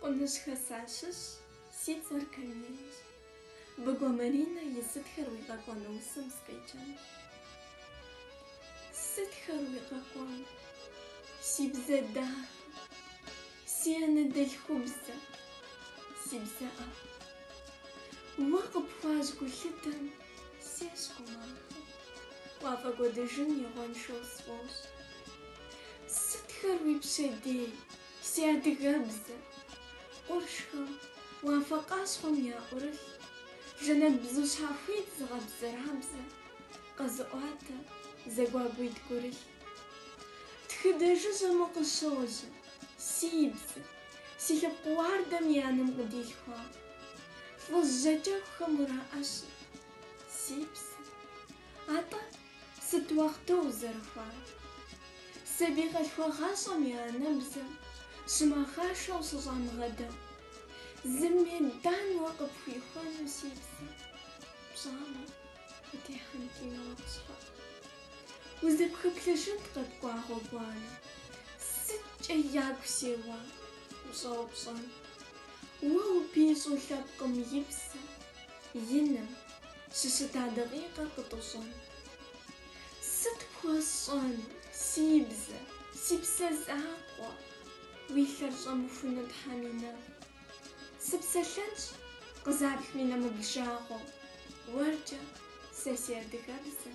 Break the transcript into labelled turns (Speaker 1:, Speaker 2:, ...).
Speaker 1: Къуныжьхэ сащыщщ, си цӏэр Камилэщ. Быгуэ Маринэ и Сытхэр уи къэкӏуэн усэм сыкъеджэнущ. Сытхэр уи къэкӏуэн, си бзэ дахэ, си анэдэлъхубзэ, си бзэ ӏэфӏ. Уэ къыпхуащӏ гулъытэм сещӏ гумахэ, уафӏэкӏуэдыжын игъуэншэу сфӏощӏ. Сытхэр уи пщэдей, си адыгэбзэ, къуршхэм, уафэ къащхъуэм яӏурылъ, жэнэт бзу щхьэхуит зыгъэбзэрабзэ, къэзыӏуатэ, зэгуагуитӏ гурылъ. Тхыдэ жыжьэм укъыщожьэ, си бзэ, си лъэпкъ уардэм и анэм къыдилъхуа, лӏыжь жьакӏэхухэм ураӏэщэ, си бзэ. Атӏэ, сыт уахъты узэрыхуар? Сабий къалъхуагъащӏэм и анэбзэм щымэхъашэу щыщӏамыгъэдэӏу, зы медан уэ къыпхуихуэну, си бзэ, пщӏамэ, утехьэнт и мафӏэ щхьэӏу. Узэпхыплъыжынт къэпкӏуа гъуэгуанэ, сыткӏэ ягу сеуа, ущӏэупщӏэн. Уэ упищӏу лъэпкъым и псэм, и нэм, щыщыта дакъикъэр къытӏущӏэн. Сыт пхуэсщӏэну, си бзэ, си псэ закъуэ, уи лъэр щӏэмыхуну Тхьэм и нэфӏ? Сыпсэлъэнщ, къызаплъми нэмыплъ жагъуэу, уэркӏэ сэ си адыгэбзэ.